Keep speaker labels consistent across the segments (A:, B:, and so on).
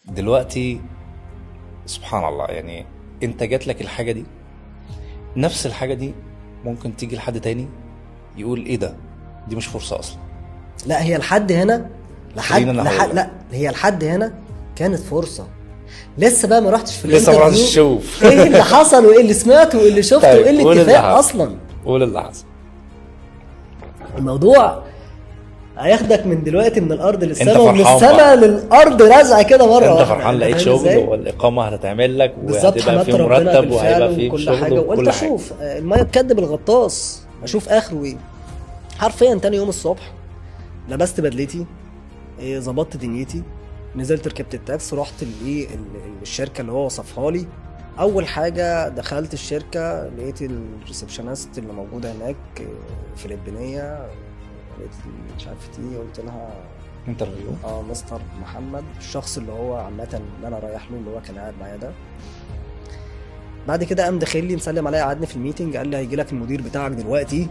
A: دلوقتي سبحان الله، يعني انت جات لك الحاجة دي، نفس الحاجة دي ممكن تيجي لحد تاني يقول ايه ده، دي مش فرصة اصلا.
B: لا هي لحد هنا، لحد لا هي لحد هنا كانت فرصة. لسه بقى ما رحتش في
A: لسه ما رحتش تشوف
B: ايه اللي حصل وايه اللي سمعته وايه اللي شفته. طيب، وايه الاتفاق اصلا.
A: قول اللي حصل.
B: الموضوع هياخدك من دلوقتي من الارض للسماء ومن السماء للارض رزعه كده مرة.
A: انت فرحان لقيت شغل والاقامة هتتعمل لك وهتبقى في مرتب وهيبقى في
B: كل حاجة، وقلت اشوف المية تكدب الغطاس، اشوف اخره ايه. حرفيا تاني يوم الصبح لبست بدلتي، ظبطت دنيتي، نزلت ركبت التاكس، رحت الايه الشركة اللي هو وصفها لي. اول حاجة دخلت الشركة لقيت ال receptionist اللي موجودة هناك فلبينيه، لقيت مش عارف ايه، قلت لها
A: interview
B: مستر محمد، الشخص اللي هو عامة اللي انا رايح له اللي هو كان قاعد معايا ده. بعد كده قام داخل لي مسلم عليا، قعدني في ال meeting، قال لي هيجي لك المدير بتاعك دلوقتي،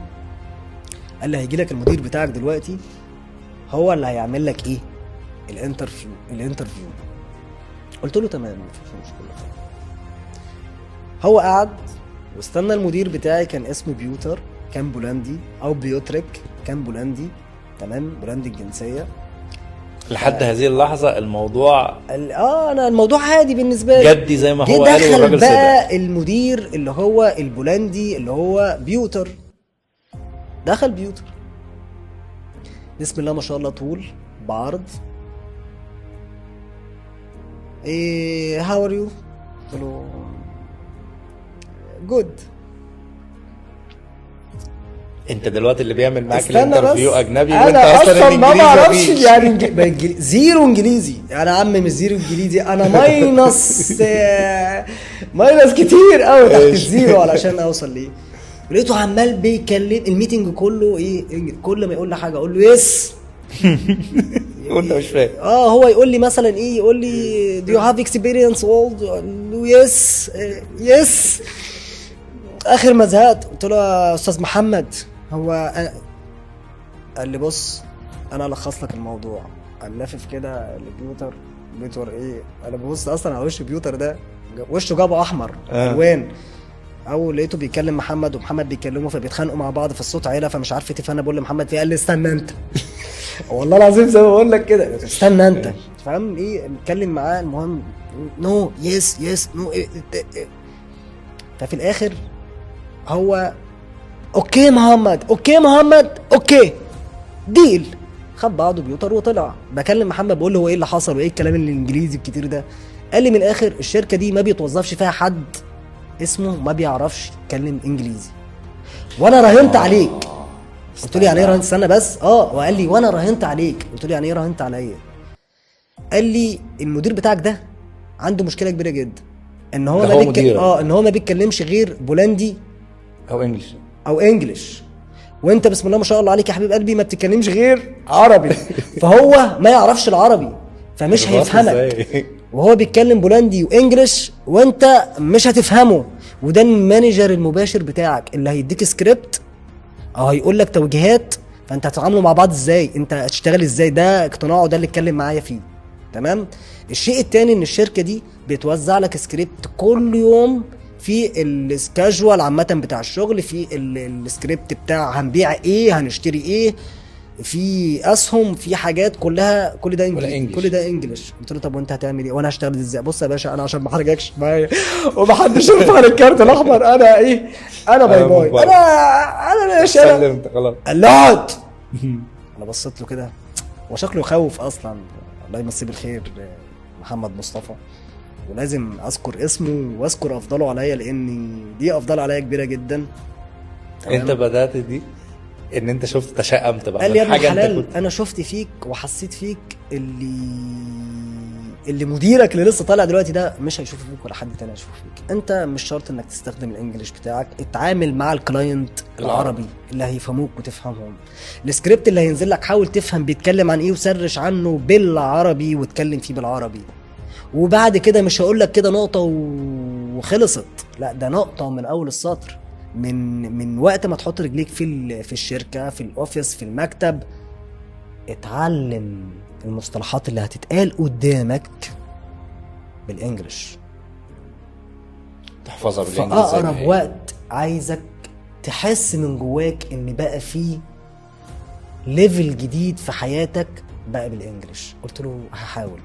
B: قال لي هيجي لك المدير بتاعك دلوقتي، هو اللي هيعمل لك ايه ال interview ال interview. قلت له تمام مفيش مشكلة. هو قعد واستنى المدير بتاعي، كان اسمه بيوتر، كان بولندي او بيوتريك، كان بولندي، تمام، بولندي الجنسية.
A: لحد هذه اللحظة الموضوع
B: انا الموضوع عادي بالنسبة لي،
A: جدي زي ما هو قال، والراجل
B: بقى المدير اللي هو البولندي اللي هو بيوتر. دخل بيوتر، بسم الله ما شاء الله، طول بعرض، ايه how are you؟ قلت له good.
A: انت دلوقتي اللي بيعمل معاك ال interview اجنبي
B: وانت اصلا ما بعرفش يعني zero انجليزي. انا عم مش zero انجليزي، انا minus minus كتير قوي تحت ال zero علشان اوصل ليه. لقيته عمال بيكلم ال meeting كله ايه، كل ما يقول لي حاجة اقول له yes
A: وانت مش فاهم.
B: هو يقول لي مثلا ايه، يقول لي do you have experience old، yes yes. اخر ما زهقت قلت له يا استاذ محمد، هو قال لي بص انا الخص لك الموضوع. قام لافف كده لبيوتر، بيوتر ايه، انا ببص اصلا على وش بيوتر ده، وشه جابه احمر الوان. او لقيته بيكلم محمد ومحمد بيكلمه، فبيتخانقوا مع بعض في الصوت عيله، فمش عارف ايه. فانا بقول لمحمد فيه، قال لي استنى انت والله العظيم زي ما بقول لك كده، استنى انت فاهم ايه، بيتكلم معاه. المهم no yes yes no. ففي الاخر هو okay محمد، okay محمد، okay deal. خد بعضه بيوتر وطلع. بكلم محمد بقول له هو ايه اللي حصل وايه الكلام الانجليزي الكتير ده. قال لي من الاخر الشركة دي ما بيتوظفش فيها حد اسمه ما بيعرفش يتكلم انجليزي، وانا راهنت عليك. قلت له يعني ايه راهنت؟ استنى بس. وقال لي وانا راهنت عليك. قلت له يعني ايه راهنت عليا؟ قال لي المدير بتاعك ده عنده مشكلة كبيرة جدا، ان هو ما ان هو ما بيتكلمش غير بولندي
A: او English
B: او English، وانت بسم الله ما شاء الله عليك يا حبيب قلبي ما بتتكلمش غير عربي فهو ما يعرفش العربي فمش هيفهمك، وهو بيتكلم بولندي و English وانت مش هتفهمه، وده ال manager المباشر بتاعك اللي هيديك سكريبت او هيقول لك توجيهات، فانت هتتعاملوا مع بعض ازاي، انت هتشتغل ازاي. ده اقتناعه، ده اللي اتكلم معايا فيه. تمام. الشيء التاني ان الشركة دي بتوزع لك سكريبت كل يوم في ال schedule عامة بتاع الشغل، في السكريبت بتاع هنبيع ايه، هنشتري ايه، في اسهم، في حاجات كلها، كل ده English، كل ده English. قلت له طب وانت هتعمل ايه وانا هشتغل ازاي؟ بص يا باشا انا عشان ما احرجكش معايا ومحدش يرفع الكارت الاحمر، انا ايه، انا bye bye، انا ماشي، انا
A: خلاص.
B: قال لي اقعد. انا بصيت له كده وشكله يخوف اصلا، الله يمسيه بالخير محمد مصطفى، ولازم اذكر اسمه واذكر افضله عليا لان دي افضل عليا كبيرة جدا.
A: انت بدات دي ان انت شفت تشائمت بقى.
B: قال لي يا ابن الحلال انا شفت فيك وحسيت فيك اللي مديرك اللي لسه طالع دلوقتي ده مش هيشوفه فيك ولا حد تاني هيشوفه فيك. انت مش شرط انك تستخدم ال English بتاعك، اتعامل مع ال client العربي اللي هيفهموك وتفهمهم. السكريبت اللي هينزل لك حاول تفهم بيتكلم عن ايه و search عنه بالعربي واتكلم فيه بالعربي. وبعد كده مش هقول لك كده نقطة وخلصت، لا ده نقطة من اول السطر، من وقت ما تحط رجليك في الشركة، في ال office، في المكتب، اتعلم المصطلحات اللي هتتقال قدامك بال English.
A: تحفظها بال English زي ما
B: فاقرب
A: هي.
B: وقت عايزك تحس من جواك ان بقى فيه level جديد في حياتك بقى بال English. قلت له هحاول.